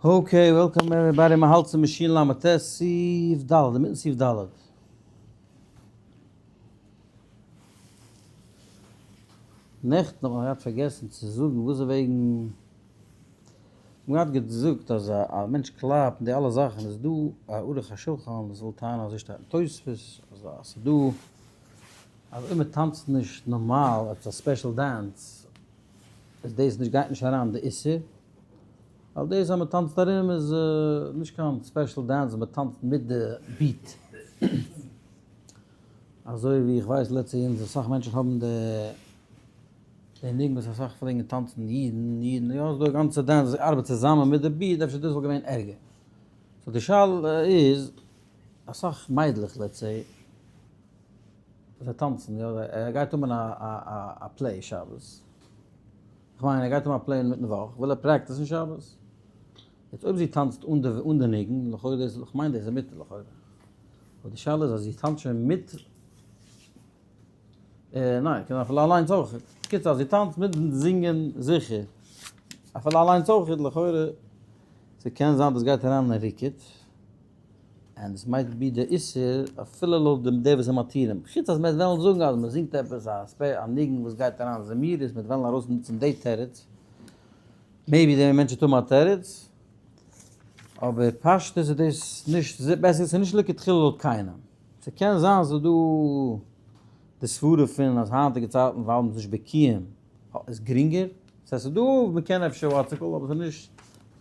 Okay, welcome everybody, מען האלט צום מאשין ל' ט, סעיף ד', אינמיטן סעיף ד'. נעכטן האט מען געהאט פארגעסן צו זאגן וואס איז וועגן, מען האט געזאגט אז א מענטש קלאפט און די אלע זאכן איז דא א ערוך השולחן וואס וויל טענה'ן אזוי שטייט אין תוספות אז ס'איז דא אז אויב מען טאנצט נישט נארמאל עפעס א special dance איז דאס נישט גייט נישט אריין די איסור, ווייל דאס אז מען טאנצט ארום איז נישט קיין special dance, מען טאנצט מיט די beat. אזוי ווי איך ווייס לעצטענס אסאך מענטשן האבן די די ניגון וואס אסאך פלעגן טאנצן אידן אידן יא ס'דא א גאנצע dance וואס ארבעט צוזאמען מיט די beat אפשר דאס וואלט געווען ערגער. so די שאלה איז אסאך מיידלעך let's say זיי טאנצן יא ער גייט האבן א א play שבת כ'מיין ער גייט האבן א play אינמיטן וואך וויל ער practice ן שבת יעצט אויב זי טאנצט אן די אן די ניגון לכאורה דאס כ'מיין דאס איז מותר לכאורה אבער די שאלה איז אז זי טאנצט שוין מיט ניין קען אפילו אליינס אויך בקיצור אז זי טאנצט מיטן זינגען זיכער אפילו אליינס אויך לכאורה ס'קען זיין דאס גייט אריין אין ריקוד. and עס might be די איסור אפילו לויט דעם דער וואס איז מתירים, חוץ אז מען וועט וועלן זאגן אז מען זינגט עפעס א ספע א ניגון וואס גייט אריין זמירות, מען וועט וועלן ארויסנוצן די תירוץ, maybe די מענטש וועט האבן א תירוץ, אבער פשטות איז דאס נישט, בעסער ס'איז נישט לכתחילה לויט קיינעם, ס'קען זיין ס'איז דא די סברה פון אז היינטיגע צייטן ווייל מ'איז נישט בקיאים איז גרינגער, ס'הייסט ס'איז דא מ'קען אפשר וואטסעפל אבער ס'איז נישט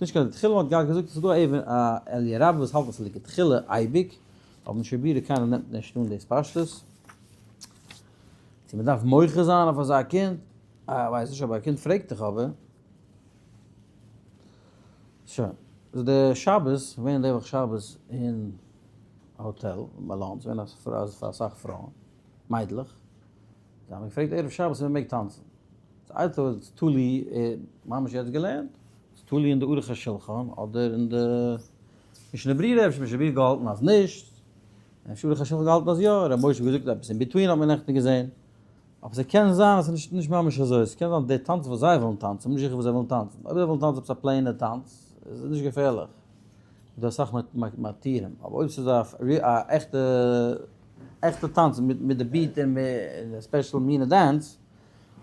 נישט קיין לכתחילה מ'האט געהאט געזאגט ס'איז דא אבן א אלי' רבה וואס האלט אז ס'איז לכתחילה אייביג אבער נישט רבי ר' קיינער נעמט נישט אן דאס פשטות צו מ'דארף מוחה זיין אויף אזא קינד אה ווייס נישט אבער א קינד פרעגט דיך אבער שוין איז די שבת געווען די וואך שבת אין א האטעל מלון ס'געווען פאר אסאך פרויען מיידלעך זיי האבן געפרעגט ערב שבת אויב מ'מעג טאנצן. ס'איז איז תלוי, ממש יעצט געלערנט, ס'איז תלוי אין די ערוך השולחן אדער אין די משנה ברורה, אפשר משנה ברורה געהאלטן אז נישט, אפשר ערוך השולחן געהאלטן אז יא, ר' משה האט געזאגט עפעס in between האט מען נעכטן געזען. אבער ס'קען זיין אז ס'איז נישט ממש אזוי, ס'קען זיין די טאנץ וואס זיי ווילן טאנצן, כ'בין נישט זיכער וואס זיי ווילן טאנצן, אויב זיי ווילן טאנצן עפעס א plain ע טאנץ, איז עס נישט געפערליך, איז דא אסאך מתירים, אבער אויב ס'איז א עכטע עכטע טאנץ מיט די beat און מיט די special מינע dance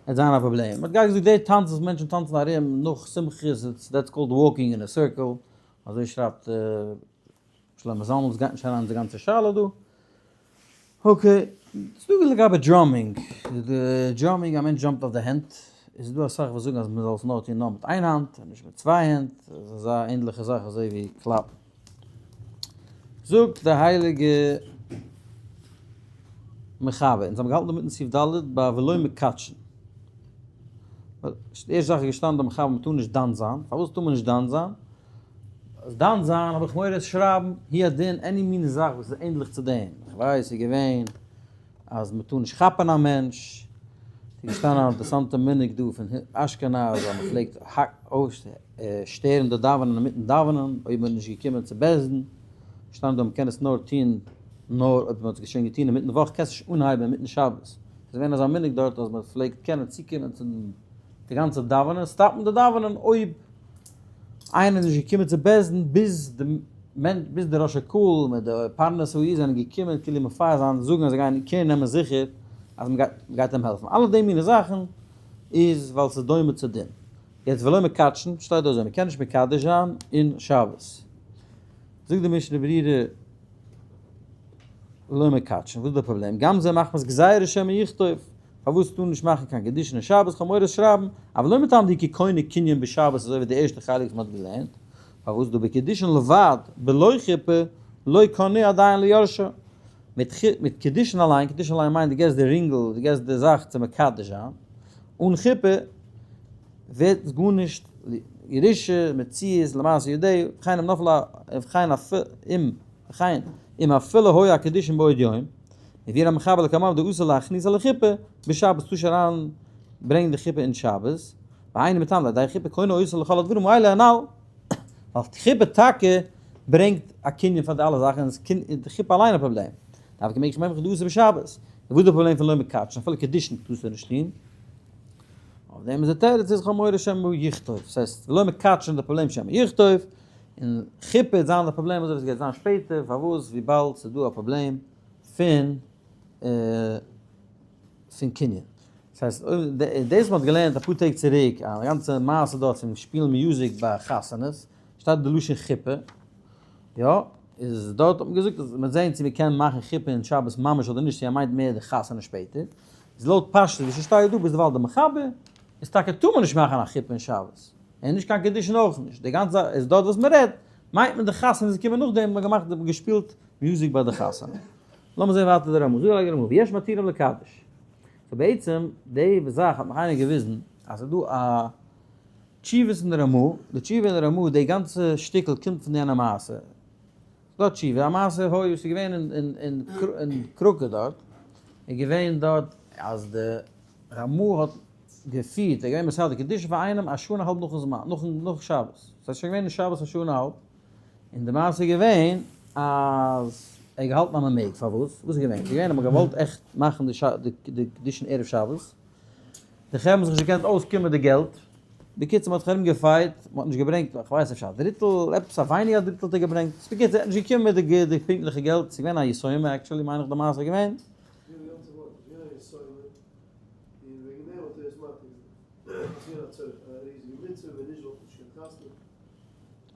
וועט זיין א פראבלעם. מ'האט געהאט געזאגט די טאנץ וואס מענטשן טאנצן ארום נאך שמחות that's called walking in a circle, אזוי שרייבט שלמה זלמן וואס גייט נישט אריין אין די גאנצע שאלה דא. Okay, ס'דא לגבי drumming, די drumming א מענטש jump ט אויף די הענט, איז דא אסאך וואס זאגן אז מ'זאל עס נאר טון נאר מיט איין האנט און נישט מיט צוויי הענט, איז אזא ענדליכע זאך אזוי ווי קלאפן. זאגט די הייליגע מחבר, אונז האבן געהאלטן דא מיטן סעיף ד' ביי ולא מקדשין. די ערשטע זאך איז געשטאנען די מחבר מ'טאר נישט דן זיין, פארוואס טאר מען נישט דן זיין? אז דן זיין האב איך מורא עס שרייבן הוא הדין any מין זאך וואס איז ענדליך צו דעם, איך ווייס ס'איז געווען אז מ'טאר נישט כאפן א מענטש, ס'איז געשטאנען א אינטערעסאנטע מנהג דא פון אשכנז אז מ'פלעגט שטערן די דאווענען אינמיטן דאווענען אויב מ'איז נישט געקומען צו בית דין, שטאנען דא מ'קען עס נאר טון נאר אויב מ'האט עס שוין געטון אינמיטן וואך קענסט נישט אנהייבן אינמיטן שבת, ס'איז געווען אזא מנהג דארט אז מ'פלעגט קענען צוקומען צו די גאנצע דאווענען, stop ן די דאווענען אויב איינער איז נישט געקומען צו בית דין ביז די ביז די ראש הקהל מיט די פרנס העיר זענען געקומען כאילו מפייס זיין זאגן אז זיי גייען care נעמען זיכער אז מ'גייט אים העלפן, אלע די מיני זאכן איז ווייל ס'איז דומה צו דין. יעצט ולא מקדשין, שטייט דא אזוי, מ'קען נישט מקדש זיין אין שבת. זאגט די משנה ברורה ולא מקדשין, וואס איז די פראבלעם? גם זה מחמת גזירה שמא יכתוב, פארוואס טאר נישט מאכן קיין קידושין אין שבת, כ'האב מורא שרייבן, אבל לא מטעם דאיכא קונה קנין בשבת אזוי ווי די ערשטע חלק וואס מ'האט געלערנט, פארוואס דא בקידושין לבד בלא חופה לא קונה עדיין ליורשה, מיט מיט קידושין אליין, קידושין אליין מיינט דו געסט די רינגל, דו געסט די זאך צו מקדש זיין, אן חופה ווערט עס גארנישט ירושה, מציאות, למעשה ידעו, וכן אם נפל א, וכן אם, וכן אם אפילו היה הקידושין בעוד יום, מביא המחבר לקמא דאסור להכניס על החופה בשבת טאר נישט אריין ברענגען די חופה אין שבת, והיינו מטעם לידי חופה קונה אותו לכל הדברים האלה הנל, ווייל חופה טאקע ברענגט א קנין פאר די אלע זאכן און איז די חופה אליין א פראבלעם, דווקא מעג איך מעגליך דאסור בשבת, און וואס איז די פראבלעם פון לא מקדשין אפילו קידושין טארסטו נישט טון, אויף דעם איז די תירוץ איז כ'האב מורא שמא יכתוב, ס'הייסט ולא מקדשין איז די פראבלעם שמא יכתוב. און חופה וועט זיין די פראבלעם אזוי ווי עס גייט זיין שפעטער, פארוואס? וויבאלד ס'איז דא א פראבלעם פון פון קנין. דאס הייסט אויב דאס מ'האט געלערנט אפאר טעג צוריק א גאנצע מעשה דארט פון שפילן music ביי חתונות, שטייט די לשון חופה, יא, איז דארט האט מען געזאגט אז מ'וועט זען צו מ'קען מאכן חופה אין שבת ממש אדער נישט, צו ער מיינט מער די חתונה שפעטער, איז לויט פשטות ווי ס'שטייט דא ביזדערווייל די מחבר, איז טאקע טאר מען נישט מאכן א חופה אין שבת, און נישט קיין קידושין אויך נישט, די גאנצע זאך איז דארט וואס מ'רעדט, מיינט מען די חתונה איז געקומען נאכדעם, מ'האט געמאכט געשפילט music ביי די חתונה. לאמיר זען ווייטער די רמא, זאגט די רמא, ויש מתירים לקדש. so בעצם די זאך האט מיך איינער געוויזן אז ס'איז דא א תשובות אין די רמא, די תשובה אין די רמא די גאנצע שטיקל קומט פון יענע מעשה, ס'איז דא א תשובה, א מעשה היה וואס איז געווען אין קראקע דארט, איז געווען דארט אז די רמא האט געפירט, ער איז געווען מסדר קידושין פאר איינעם א שעה און א האלב נאכן זמן, נאך שבת, ס'הייסט שוין געווען אין שבת א שעה און א האלב, און די מעשה איז געווען אז ער האט געהאלטן אז מען מעג, פארוואס? וואס איז געווען? ס'איז געווען אז מען האט געוואלט עכט מאכן די קידושין ערב שבת, די חברה האבן זיך נישט געקענט אויסקומען די געלט, בקיצור מען האט זיך ארום געפייט, מען האט נישט געברענגט, איך ווייס אפשר א דריטל, עפעס א ווייניגער א דריטל האט ער געברענגט, בקיצור ער האט נישט געקומען מיט די פונקטליכע געלט, ס'איז געווען א יסומה actually מיין איך די מעשה איז געווען.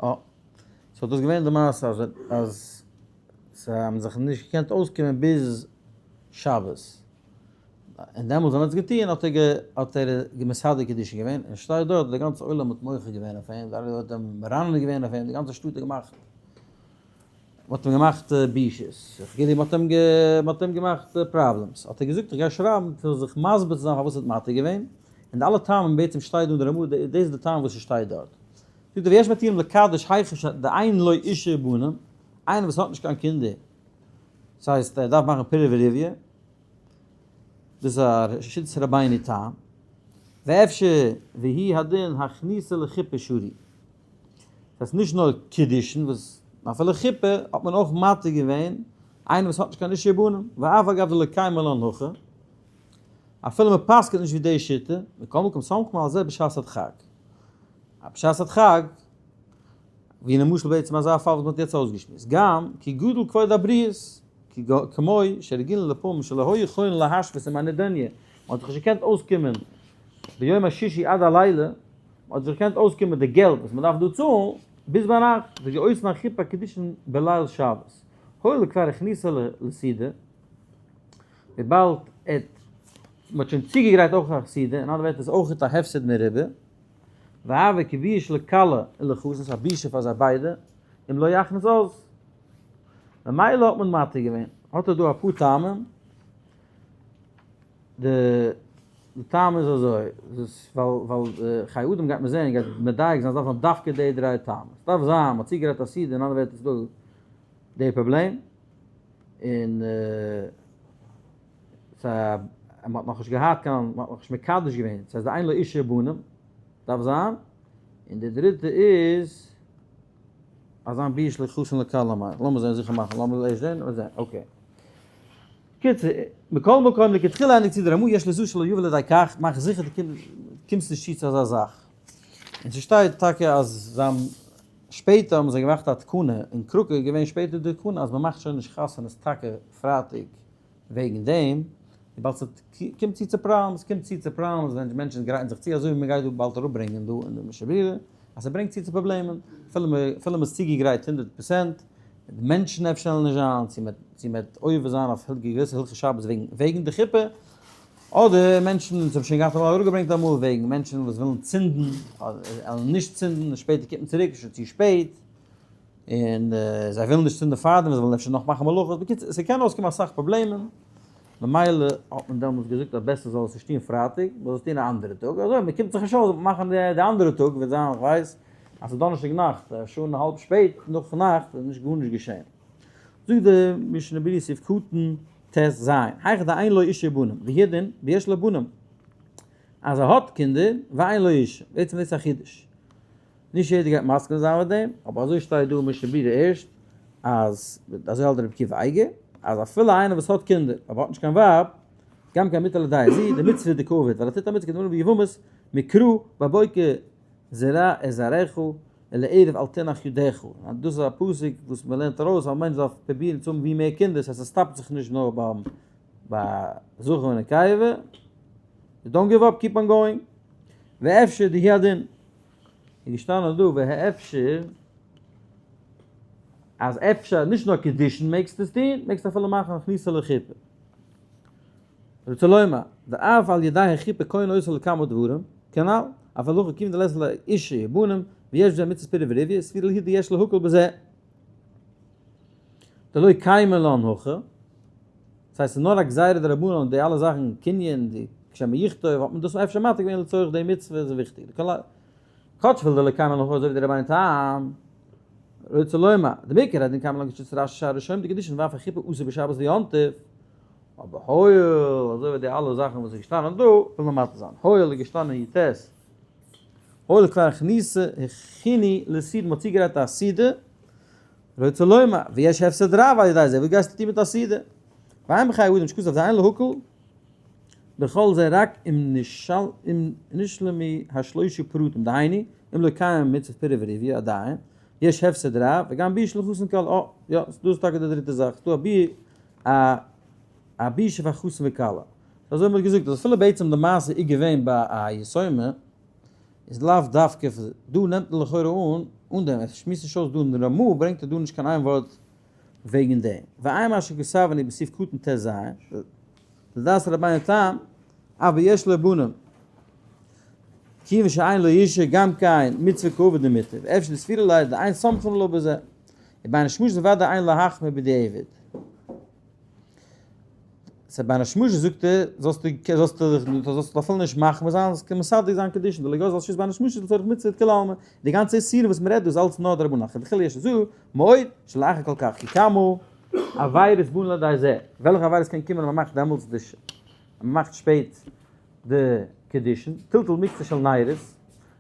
אה. so דאס איז געווען די מעשה אז אז זיי האבן זיך נישט געקענט אויסקומען ביז שבת. און דעמאלטס ווען ער האט עס געטון האט ער האט ער מסדר קידושין געווען, און שטייט דארט די גאנצע עולם האט מוחה געווען אויף אים, די האט אים מרנן געווען אויף אים, די גאנצע שטאט האט געמאכט, מ'האט אים געמאכט בושות, כאילו מ'האט אים מ'האט אים געמאכט problems, האט ער געזאגט איך גיי שרייבן צו זיך מסביר צו זיין פארוואס ער האט מתיר געווען, און די אלע טעמים בעצם שטייט דא אין די רמא, דאס איז די טעם וואס ס'שטייט דארט. זאגט ער ויש מתירים לקדש היכא דאין לו אישה ובנים, איינער וואס האט נישט קיין קינדער, דאס הייסט ער דארף מאכן פריה ורביה, דאס איז א שיטת רבינו תם, ואפשר והוא הדין הכניסה לחופה שרי, דאס הייסט נישט נאר קידושין וואס אפילו חופה האט מען אויך מתיר געווען איינער וואס האט נישט קיין אישה ובנים, ואף על גב דלא קיימא לן הכי, אפילו מען פסק'נט נישט ווי די שיטה, מכל מקום סומכים על זה בשעת הדחק. א בשעת הדחק, ווי למשל בעצם אזא פאל וואס מען האט יעצט אויסגעשמועסט, גם כי גדול כבוד הבריות, כמו שרגילין לפעמים שלא היו יכולין להשוות עם הנדוניה, מען האט זיך נישט געקענט אויסקומען ביום השישי עד הלילה, מען האט זיך געקענט אויסקומען די געלט וואס מען דארף דא צאלן ביז ביינאכט, ועושין החופה קידושין בליל שבת, הואיל וכבר הכניסה לסעודה, וויבאלד ער מען האט שוין צוגעגרייט אויך א סעודה, אין אנדערע ווערטער איז אויך א הפסד מרובה, והוה כביש לכלה ולחתן, ס'איז א בושה פאר זיי ביידע, אם לא יכניס אז. ממילא האט מען מתיר געווען. האט ער דא אפאר טעמים, די טעם איז אזוי, דאס ווייל ווייל חיי אדם גייט מען זען, גייט מדייק זיין, עס דארף זיין דווקא די דריי טעמים. עס דארף זיין, מען האט צוגעגרייט א סעודה, אין אנדערע ווערטער איז דא די פראבלעם, און סא מען האט נאכנישט געהאט קיין, מען האט נאכנישט מקדש געווען, ס'הייסט די אין לו אישה ובנים דארף זיין, און די דריטע איז אז זיין ביש לחתן לכלה מיין, לאמיר זען זיכער מאכן, לאמיר ערשט זען און זען, okay. קיצור, מכל מקום לכתחילה ענדיגט צו די רמא יש לזו שלא יבא לידי כך, מאך זיכער דו קומסט נישט צו צו אזא זאך. און ס'שטייט טאקע אז זיי שפעטער האבן זיי געמאכט א תקנה, אין קראקע איז געווען שפעטער די תקנה אז מ'מאכט שוין נישט חתונות טאקע פרייטאג וועגן דעם, וויבאלד ס'קומט צו צו problems, ס'קומט צו צו problems ווען מענטשן גרייטן זיך צו, אזוי ווי מ'גייט דא באלד אראפברענגען דא אין די משנה ברורה, אז ס'ברענגט צו צו פראבלעמען, אפילו מ'איז צוגעגרייט 100%, די מענטשן אפשר וועלן נישט זיין, צו מ'וועט צו מ'וועט עובר זיין אויף געוויסע הלכות שבת וועגן וועגן די חופה, אדער מענטשן, אונז האבן שוין געהאט אמאל אראפגעברענגט אמאל וועגן מענטשן וואס ווילן צינדן, אדער נישט צינדן, און שפעטער קומט מען צוריק, איז שוין צו שפעט. און זיי ווילן נישט צינדן פארדעם, זיי ווילן אפשר נאך מאכן מלאכות, בקיצור ס'קען אויסקומען אסאך פראבלעמען, ממילא האט מען דעמאלטס געזאגט אז בעסער זאל עס נישט טון פרייטאג, מען זאל עס טון א אנדערע טאג, אזוי מען קומט זיך נישט אויס מאכן די אנדערע טאג וועט זיין איך ווייס אז ס'איז דאנערשטאג נאכט, א שעה און א האלב שפעט נאך נאכט איז נישט גארנישט געשען. זאגט די משנה ברורה סעיף קטן ט ז, היכא דאין לו אישה ובנים, והוא הדין ויש לו בנים, אז ער האט קינדער ואין לו אישה, בעצם דאס איז א חידוש, נישט יעדער גייט מסכים זיין מיט דעם, אבער אזוי שטייט דא אין משנה ברורה ערשט, אז אזוי האלט רבי עקיבא אייגער, אז אפילו איינער וואס האט קינדער אבער האט נישט קיין ווייב, גם כן מותר לדעה זו, די מצוה דקא עביד, ווייל ער טוט א מצוה כדאמרן ביבמות, מקרא בבוקר זרע את זרעך. ולערב אל תנח ידך, אז דאס איז א פסוק וואס מען לערנט ארויס אז א מענטש דארף פרובירן צו האבן ווי מער קינדער, ס'הייסט עס סטאפט זיך נישט נאר ביים ביי זכר ונקבה, don't give up, keep on going, ואפשר דהוא הדין, איז געשטאנען דא והאפשר אז אפשר נישט נאר קידושין מעגסטו עס טון, מעגסט אפילו מאכן הכניסה לחופה. רוצה לומר, דאף על ידי החופה כהן עושה לכמה דברים, כנל, אף הלכה כיוון דלית לה אישה ובנים, ויש בזה מצות פריה ורביה, סבירא להו דיש להקל בזה. דלא קיימא לן הכא, דאס הייסט ס'איז נאר א גזירה דרבנן די אלע זאכן קנין די שמא יכתוב האט מען דאס אפשר מתיר געווען לצורך די מצוה איז וויכטיג די כל ה כאטש וויל דלא קיימא לן הכא אזוי ווי די רבינו תם רוצה לומר דמעיקר הדין קיימא לן כשיטת רשי שער ראשונים דקידושין ואף החופה אסור בשבת ויום טוב אבער הואיל אזוי ווי די אלע זאכן וואס איז געשטאנען דא וויל מען מתיר זיין הואיל איז געשטאנען י ט הואיל כבר הכניסה הכיני לסעודה מען האט צוגערייט א סעודה רוצה לומר, ויש הפסד רב על ידי זה, וואס גייסטו טון מיט א סעודה? ואין בחיי אדם שכתב זה אין להקל בכל זה רק אם נשלמו השלושה פרטים, דהיינו, אם לא קיים מצות פריה ורביה עדיין, יש הפסד רב, וגם ביאה של חתן וכלה, אה, יא, דאס איז טאקע די דריטע זאך, ס'דא א ביאה א בושה פאר חתן וכלה. אזוי האט מען געזאגט אז אפילו בעצם די מעשה איז געווען ביי א יתומה, איז לאו דווקא דא נעמט מען לכאורה אן אן דעם, ער שמועסט נישט אויס דא אין רמא ברענגט ער דא נישט קיין איין ווארט וועגן דעם, ועיין מה שכתבני בסעיף קטן ט ז, לדעת רבינו תם, אבער יש לו בנים, כיוון שאין לו אישה גם כן מצוה כעבד דמותר, ואפשר דסבירא ליה דאין סומכין עליו בזה, ובין השמשות ודאי אין להחמיר בדיעבד. סא בין השמשות זאגט ער, זאלסטו זאלסטו דיך זאלסטו אפילו נישט מחמיר זיין, זאלסט מסדר זיין קידושין, דלא גזל שית בין השמשות לצורך מצוה דכולי עלמא, די גאנצע איסורים וואס מ'רעדט דא איז אלץ נאר דרבנן, לכתחילה יש לזהר מאוד שלאחר כל כך, כי כמה עבירות באין לידי זה, וועלכע עבירות קען קומען אז מ'מאכט דעמאלטס די מ'מאכט שפעט די קידושין, טלטול מקצה של נרות,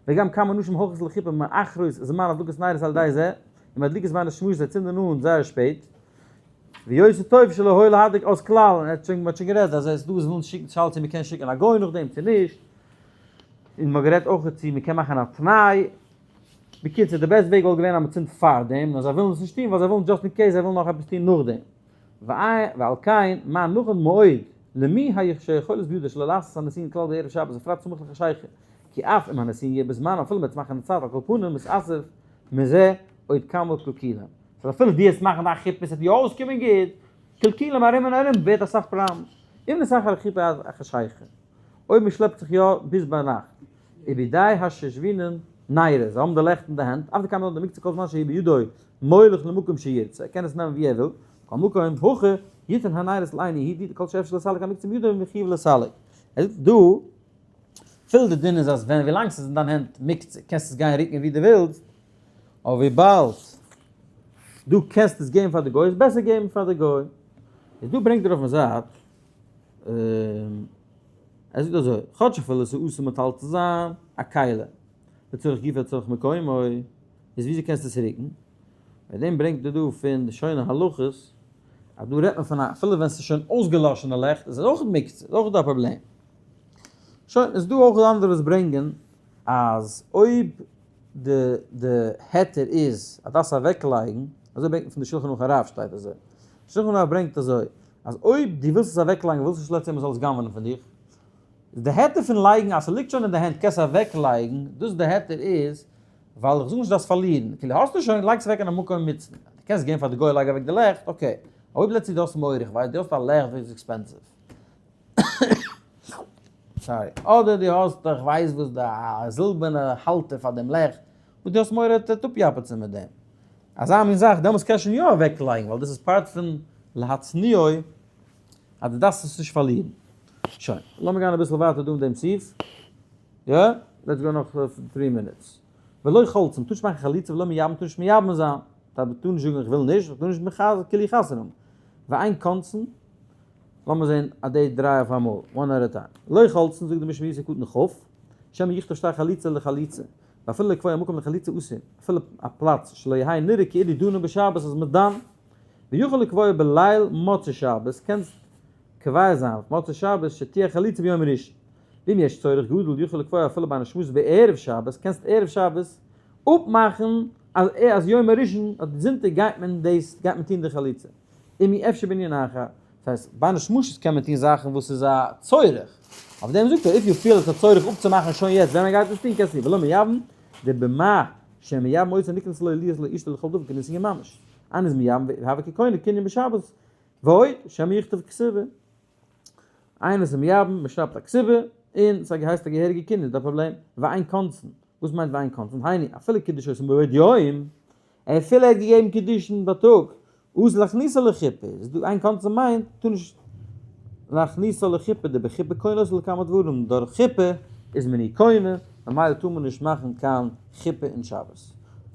וגם כמה נשים הולכות לחופה מאחרות זמן הדלקת נרות על ידי זה, ומדליקות בין השמשות זיי צינדן אן זייער שפעט, ויותר טוב שלא היה להדליק אז כלל, און ער האט שוין, מ'האט שוין גערעדט אז עס איז דא וואס ווילן שיקן שאלות צו מ'קען שיקן א גוי נאכדעם צו נישט, און מ'האט גערעדט אויך צו מ'קען מאכן א תנאי, בקיצור די best וועג וואלט געווען אז מ'צינדט פארדעם, נאר זיי ווילן עס נישט טון ווייל זיי ווילן just in case זיי ווילן נאך עפעס טון נאכדעם. ועל כן מה נכון מאוד למי היכולת בידו שלא לעשות הנישואין כלל בערב שבת בפרט סמוך לחשיכה, כי אף אם הנישואין יהיה בזמן אפילו מ'וועט עס מאכן אין צייט על כל פנים מתאסף מזה עוד כמה קלקולים. סאו אפילו דו העסט מאכן דיין חופה ס'וועט יא אויסקומען גוט, קלקולים ארום און ארום ווערט אסאך פראבלעמס. אם נתאחר החופה עד החשיכה, אויב מ'שלעפט זיך יא ביז ביינאכט, ובידי השושבינין נרות, זיי האבן די לעכט אין די הענט, אף דקיימא לן דמוקצה כל זמן שהיא בידו מוליך למקום שירצה, ער קען עס נעמען ווי ער וויל, מכל מקום הכא יתן הנרות לעיני הוא די כל שאפשר לסלק המוקצה מידו מחויב לסלק. ער זאגט דא, אפילו די דין איז אז ווען ווילאנג ס'איז אין דיין הענט מוקצה קענסטו עס גיין רוקן ווי דו ווילסט, אבער וויבאלד דו קענסט עס געבן פאר די גוי איז בעסער געבן פאר די גוי. איז דא ברענגט ער אויפן זייט, ער זאגט אזוי, כאטש אפילו עס איז אסור מטלטל צו זיין א כלי לצורך גופו לצורך מקומו, איז וויאזוי קענסטו עס רוקן? מיט דעם ברענגט ער דא פון די שונה הלכות, אז דא רעדט מען פון א אפילו ווען עס איז שוין אויסגעלאשענע לעכט איז עס אויך מוקצה, איז אויך דא א פראבלעם. שוין, איז דא אויך אנדערע וואס ברענגען אז אויב די די היתר איז אז דארפסט אוועק לייגן, אזוי ברענגט מען פון די שלחן ערוך הרב שטייט אזוי, שלחן ערוך הרב ברענגט אזוי, אז אויב דו ווילסט עס אוועק לייגן ווילסט נישט לעצטע מען זאל עס גנב'נען פון דיך, איז די היתר פון לייגן אז ס'ליגט שוין אין די הענט קענסט אוועק לייגן, דאס די היתר איז ווייל איך זאג נישט דארפסט פארלירן, כאילו האסטו שוין לייג עס אוועק אין א מקום מוצנע, דו קענסט געבן פאר די גוי לייג אוועק די לעכט, okay, אויב לעצטע דו האסט מורא איך ווייס דו האסט א לעכט וואס איז expensive. Sorry. אדער דו האסט איך ווייס וואס די א זילבערנע האלטער פאר דעם לעכט, וואס דו האסט מורא ער טוט אפיאפעצן מיט דעם. אזא מין זאך, דעמאלטס קענסט שוין יא אוועק לייגן, ווייל דאס איז part פון להצניעו אז דו דארפסט עס נישט פארלירן. שוין, לאמיר גיין אביסל ווייטער דא אין דעם סעיף. יא? Let's go נאך three minutes. ולא חולצין, מ'טאר נישט מאכן חליצה ולא מייבם, מ'טאר נישט מייבם זיין. מ'טאר נישט זאגן איך וויל נישט, מ'טאר נישט כאילו חתונה האבן. ואין כונסין, לאמיר זעהן א די דריי אויף אמאל, one at a time. לא חולצין זאגט די משנה יוסי קטן כ', שמא יכתוב שטר חליצה לחליצה, ואפילו לקבוע מקום לחליצה אסור, אפילו א פלאץ שלא יהא נראה כאילו דנין בשבת אז מ'דן, ויכול לקבוע בליל מוצאי שבת, קענסט קובע זיין אויף מוצאי שבת שתהיה חליצה ביום ראשון, ואם יש צורך גדול יכול לקבוע אפילו בין השמשות בערב שבת, קענסט ערב שבת. אפמאכן אז אז יום הראשון אז זונטאג גייט מען דאס גייט מען טון די חליצה. אם אי אפשר בענין אחר. דאס הייסט ביי נשמשות קען מען טון זאכן וואס איז א צורך. אויף דעם זאגט ער if you feel עס איז א צורך אפצומאכן שוין יעצט ווען מען גייט עס טון קענסטו ולא מייבם דבמה שמייבם אותו נקנס לו להיות לאשתו לכל דבר כנישואין ממש. איינער איז מייבם והוה כקונה קנין בשבת ועוד שמא יכתוב כתובה. איינער איז מייבם, מען שרייבט א כתובה, און ס'הייסט א געהעריגע קנין, איז דא א פראבלעם? ואין כונסין, וואס מיינט ואין כונסין? היינו, אפילו קידש אותה מבעוד יום, אפילו ער האט געגעבן קידושין בייטאג, אסור להכניסה לחופה, איז דא אין כונסין מיינט, טאר נישט להכניסה לחופה, דבחופה קונה אותה לכמה דברים, דורך חופה איז מען איר קונה, ממילא טאר מען נישט מאכן קיין חופה אין שבת.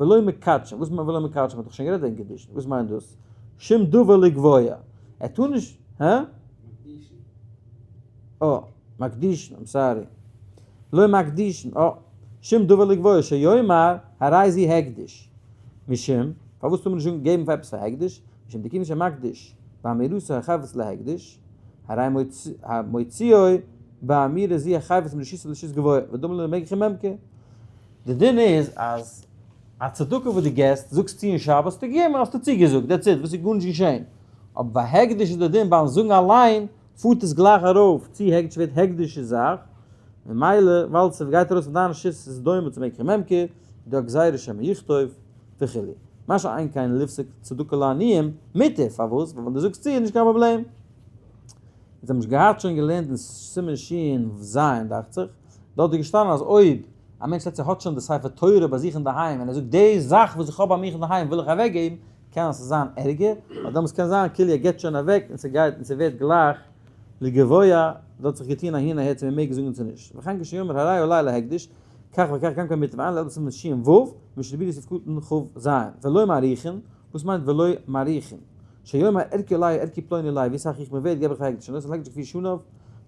ולא מקדשין, וואס מיינט ולא מקדשין? מען האט דאך שוין גערעדט וועגן קידושין, וואס מיינט דאס? שום דבר לגבוה, ער טאר נישט, הא? מקדישין. אה, מקדישין, I'm sorry. לא מקדישין, אה. שום דבר לגבוה שיאמר הרי זו הקדש. משום, פארוואס טאר מען נישט געבן פאר עפעס א הקדש? משום דכיוון שמקדיש באמירתו החפץ להקדש, הרי מוציאו באמירה זו החפץ מרשותו לרשות גבוה, ודומה למקח וממכר. די דין איז אז א צדקה וואס דו געסט, זאגסט צו אין שבת, האסטו געגעבן, האסטו צוגעזאגט, that's it, וואס איז גארנישט געשען. אבער ביי הקדש איז די דין ביים זאגן אליין פארט עס גלייך ארויף צו הקדש ווערט הקדש'ע זאך, ממילא ווייל ס'גייט ארויס פון דיין רשות איז עס דומה צו מקח וממכר, איז דא א גזירה שמא יכתוב וכו'. מה שאין כן לפסוק צדקה לעניים, מותר, פארוואס? ווייל ווען דו זאגסט צו איז נישט קיין פראבלעם. אונז האבן נישט געהאט שוין געלערנט אין סימן ש"ז דאכט זיך, דארט איז געשטאנען אז אויב א מענטש לעצטער האט שוין די ספר תורה ביי זיך אינדערהיים און ער זאגט די זאך וואס איך האב ביי מיך אינדערהיים וויל איך אוועקגעבן, קען עס זיין ערגער, ווייל דעמאלטס קען זיין כאילו ער געבט שוין אוועק און ס'גייט און ס'ווערט גלייך לגבוה, דא האט זיך געטון אהין אהער צו מ'מעג זאגן צו נישט. וכן כשיאמר הרי עלי להקדיש, כך וכך גם כן מוטב עיין לעיל בסימן ש"ו, משנה ברורה סעיף קטן כ"ז, ולא מעריכין, וואס מיינט ולא מעריכין? שיאמר ערכי עלי ערכי פלוני עלי, ווי סאך איך בין ווערד געב איך להקדיש, שנותן להקדיש כפי שניו,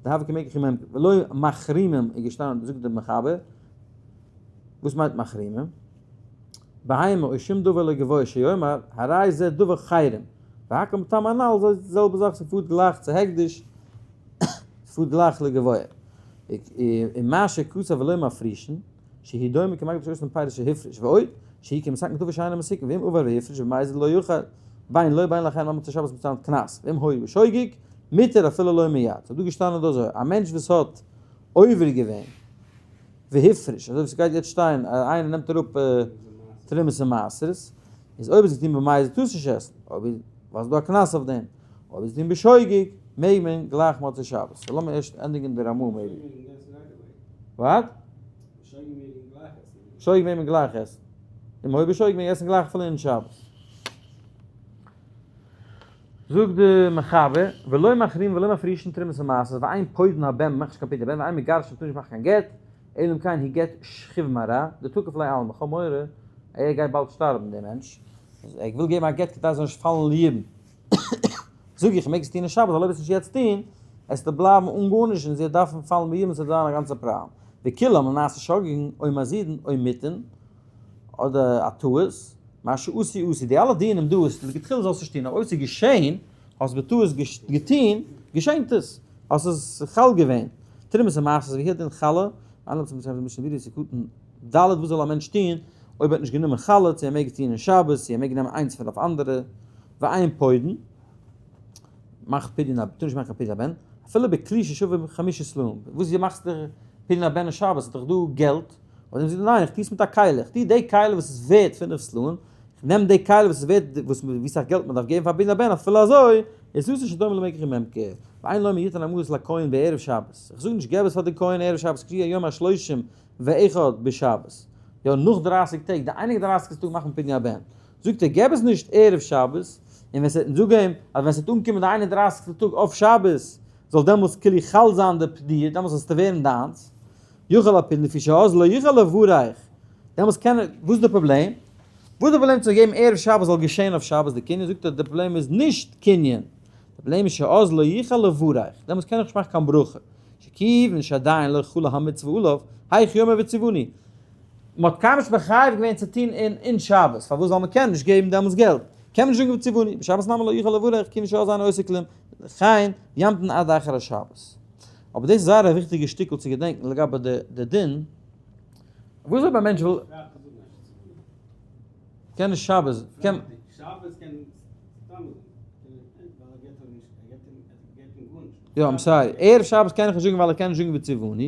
דהוה כמקח וממכר, ולא מחרימים איז געשטאנען זאגט דער מחבר, וואס מיינט מחרימים? בהמה או שום דבר לגבוה שיאמר הרי זה דבר חרם, והכל מטעם הנ"ל זו די זעלבע זאך ס'פארט גלייך צו הקדש, ס'פארט גלייך לגבוה. ומה שכתב ולא מפרישין, שהוא דומה כמקדיש אותן פירות שהפריש, ועוד, שהוא כמתקן דבר שאינו מתוקן, ואם עבר והפריש במזיד לא יוכל, בין לו בין לאחרים עד מוצאי שבת מצד קנס, ואם היה בשוגג, מותר אפילו לא מיד. ס'איז דא געשטאנען דא אזוי, א מענטש וואס האט עובר געווען, והפריש, אזוי ווי ס'גייט יעצט שטיין אז איינער נעמט אראפ תרומות און מעשרות, איז אויב איז געטון במזיד טארסט נישט עסן, אויב איז ווייל ס'דא א קנס אויף דעם, אויב איז געטון בשוגג מעג מען גלייך מוצאי שבת. so לאמיר ערשט ענדיגן די רמ"א maybe. What? בשוגג מעג מען גלייך עסן. און אויב בשוגג מעג מען עסן גלייך אפילו אין שבת. זאגט די מחבר, ולא מחרימין ולא מפרישין תרומות ומעשרות, ואין פודין הבן, מ'מאכט נישט קיין פדיון הבן, ואין מגרשין, מ'טאר נישט מאכן קיין גט, אלא אם כן הוא גט שכיב מרע, דתקיף ליה עלמא, כ'האב מורא ער גייט באלד שטארבן דער מענטש, ער וויל געבן א גט כדי ער זאל נישט פאלן ליבום, זאג איך, מעגסט עס טון אין שבת, ווייל אויב וועסט נישט יעצט טון, עסטו בלייבן אן גארנישט און זי וועט דארפן פאלן ביבום און ס'וועט זיין א גאנצע פראבלעם, וכולם נעשה שוגגין או מזידין או מוטעין, אדער א טעות, מה שעשו עשו, די אלע דינים דא איז לכתחילה זאלסט נישט טון, אבער אויב ס'איז געשען, האסט בטעות געטון, געשענט עס, האסט עס חל געווען, תרומות ומעשרות והוא הדין חלה, אלע צום צום משנה ברורה סעיף קטן ד' וואס זאל א מענטש טון אויב ער האט נישט גענומען חלה, צו ער מעג עס טון אין שבת, צו ער מעג נעמען איינס פון אויף אנדערע, ואין פודין, מאכט פדיון הבן, טאר נישט מאכן קיין פדיון הבן, אפילו בכלי ששווה חמשה סלעים, וואס דו מאכסט פדיון הבן אין שבת, איז דאך דא געלט, און זאגט ניין איך טוה עס מיט א כלי, איך טוה די כלי וואס איז ווערט פינף סלעים, איך נעם די כלי וואס איז ווערט וואס ווי סאך געלט מען דארף געבן פאר פדיון הבן אפילו אזוי איז אסור שדומה למקח וממכר, ואין לומר יתן המעות לכהן בערב שבת, איך זאג נישט געב עס פאר די כהן ערב שבת כשיהיה יום השלושים ואחד בשבת, יא נאך דרייסיג טעג, די איין און דרייסיגסטע טאג מאכט מען פדיון הבן, זאגט ער געב עס נישט ערב שבת, און ווען ס'וועט זאג אים אז ווען ס'וועט אנקומען די איין און דרייסיגסטע טאג אויף שבת זאל דעמאלטס כאילו חל זיין די פדיה, דעמאלטס זאלסטו ווערן דיינס. יוכל הפדיון לפי שאז לא יוכל לברך, דעמאלטס קען ער, וואס איז די פראבלעם? וואס איז די פראבלעם צו געבן ערב שבת זאל געשען אויף שבת די קנין? זאגט ער די פראבלעם איז נישט קנין, די פראבלעם איז שאז לא יוכל לברך, דעמאלטס קען איך נישט מאכן קיין ברכה, שכיוון שעדיין לא חלה המצוה עליו, היאך יאמר וציווני, מען האט קיינמאל נישט מחייב געווען צו טון אין אין שבת, פארוואס ווייל מען קען נישט געבן דעמאלטס געלט, קען מען נישט זאגן וציווני, בשבת נמי לא יוכל לברך כיוון שאז אינו עושה כלום, לכן ימתין עד אחר השבת. אבער דאס איז זייער א וויכטיגע שטיקל צו געדענקן לגבי די דין, וואס אויב א מענטש וויל. קען נישט שבת, קען. שבת קען סתם אזוי, ווייל ער געט אים נישט, ער געט אים גארנישט. יא, I'm sorry, ערב שבת קען איך נישט זאגן ווייל ער קען נישט זאגן וצונו,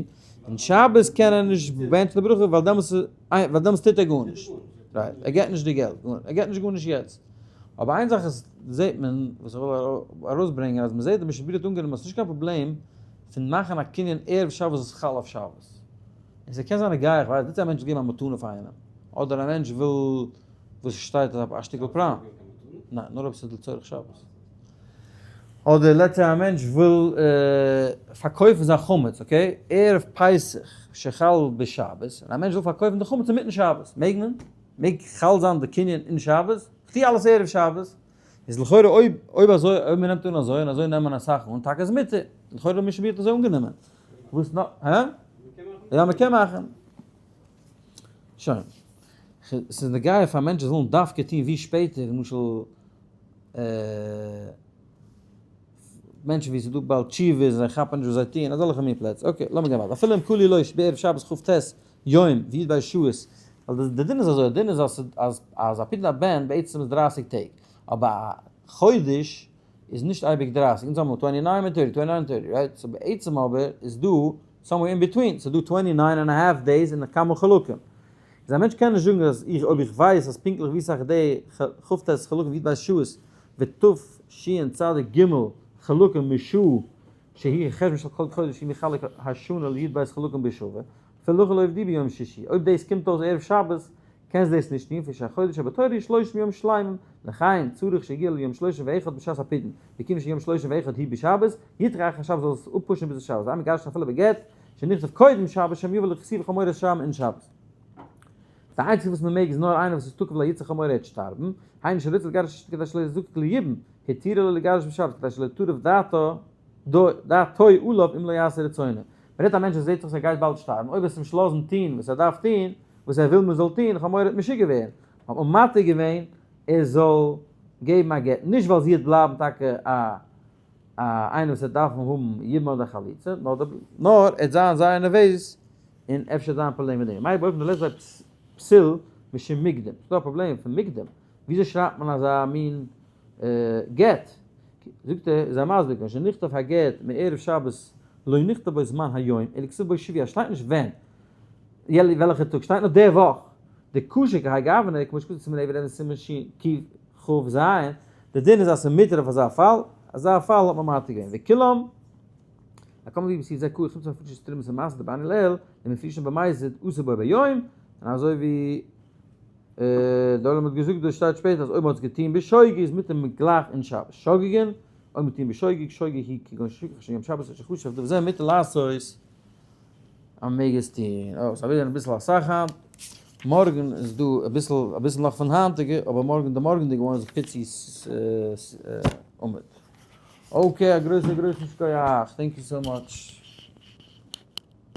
און שבת קען ער נישט בענטשן די ברכה ווייל דעמאלטס ווייל דעמאלטס טוט ער גארנישט. Right, ער געט נישט די געלט, ער געט נישט גארנישט יעצט. אבער איין זאך איז זעט מען, וואס איך וויל ארויסברענגען, אז מען זעט די משנה ברורה האט אנגענומען אז ס'איז נישט קיין פראבלעם פון מאכן א קנין ערב שבת וואס איז חל אויף שבת. און ס'קען זיין א גיי, איך ווייס, let's say א מענטש וויל געבן א מתנה פאר איינעם, אדער א מענטש וויל וואס שטייט א שטיקל פראם. ניין, נאר אויב ס'איז לצורך שבת. אדער let's say א מענטש וויל פארקויפן זיין חמץ, okay, ערב פסח שחל בשבת, און א מענטש וויל פארקויפן די חמץ אינמיטן שבת, מעג מען? מעג חל זיין די קנין אין שבת? כ'טו אלעס ערב שבת. איז לכאורה אויב אויב אזוי אויב מ'נעמט אן אזוי און אזוי נעמען אסאך אן, טאקע איז מותר. לכאורה האט משנה ברורה אזוי אנגענומען. וואס נאך? הא? יא מ'קען מאכן. שוין. ס'איז נוגע פאר מענטשן וואס ווילן דווקא טון ווי שפעטער, למשל מענטשן ווי ס'איז דא בעל תשובות און זיי כאפן נישט וואס זיי טוען, אזעלכע מין פלעצער. Okay, לאמיר גיין ווייטער. אפילו אם כלו לו בערב שבת כ"ט יום וי"ב שעות, ווייל די דין איז אזוי, די דין איז אז אז אז א פדיון הבן בעצם איז דרייסיג טעג, אבער א חודש איז נישט אייביג דרייסיג, אונז האבן twenty nine מיט thirty, twenty nine thirty, right? So בעצם אבער איז דא somewhere in between, ס'איז דא twenty nine and a half days און כמה חלקים. איז א מענטש קען נישט זאגן אז איך אויב איך ווייס אז פונקטליך ווי סאך די כ"ט חלקים וי"ב שעות ותשצ"ג חלקים משעה שהיא חשבון של כל חודש אם יחלק השנה לי"ב חלקים בשווה, אפילו הכי לא יפדוהו ביום שישי, אויב דאס קומט אויס ערב שבת קענסט דאס נישט טון, לפי שהחודש שבתורה הוא שלושים יום שלמים, לכן צריך שיגיע ליום שלושים ואחד בשעת הפדיון, וכיוון שיום שלושים ואחד הוא בשבת, ידחה אחר שבת זאל עס אפ push ן ביז שבת, ואין מגרשין אפילו בגט, שנכתב קודם שבת שמא יבא לכסיף חמורו שם אין שבת. די איינציגסטע וואס מען מעג איז נאר איינער וואס איז תקף ליצר חמורו ער וועט שטארבן, היינו שרוצה לגרש אשתו כדי שלא יזדקק ליבום, התירו לו לגרש בשבת כדי שלא יטרף דעתו דעתו עליו אם לא יעשה רצונו. מען רעדט א מענטש וואס זעט זיך אז ער גייט באלד שטארבן, אויב עס נישט לאזן טון וואס ער דארף טון, וואס ער וויל מען זאל טון, חמורו וועט משוגע ווערן, האט מען מתיר געווען ער זאל געבן א גט, נישט ווייל זי וועט בלייבן טאקע א א איינער וואס וועט דארפן האבן יבום אדער חליצה, נאר די נאר ער וועט זיין זייער נערוועז און אפשר זיין פראבלעם מיט דעם. מאי באופן דלית ביה פסיל משום מוקדם, ס'דא א פראבלעם פון מוקדם, וויאזוי שרייבט מען אזא מין גט? זאגט ער, איז ער מסביר, כיוון שנכתב הגט מערב שבת לא נכתב בו זמן היום, אלא כתוב בו שבוע, שטייט נישט ווען, וועלכע טאג, שטייט נאר די וואך, דקשה כהאי גוונא, כמו שכתוב סימן עבד עבד סימן שקכ"ז, די דין איז אז ס'איז מותר אויף אזא פאל, אזא פאל האט מען מתיר געווען, וכולם, הקום ווי בסעיף זה כו' חוץ מפרישת תרומת המעשר דבעני לעיל, ומפרישין במזיד אסור בו ביום, און אזוי ווי די עולם האט געזאגט דאס שטייט שפעטער אז אויב מ'האט עס געטוהן בשוגג איז מותר גלייך אין שבת שוגגין, אויב מ'טוהן בשוגג, שוגג היא כגון שכח של יום שבת אשר חשב דבר זה מותר לעשות אז מ'מעג עס טוהן. אוי, ס'איז אביסל אביסל אסאך היינט, מארגן איז דא אביסל אביסל נאך פון היינטיגע, אבער מארגן די מארגענדיגע one איז פיצי עמוד. Okay, א גרויסן גרויסן שכוח, thank you so much.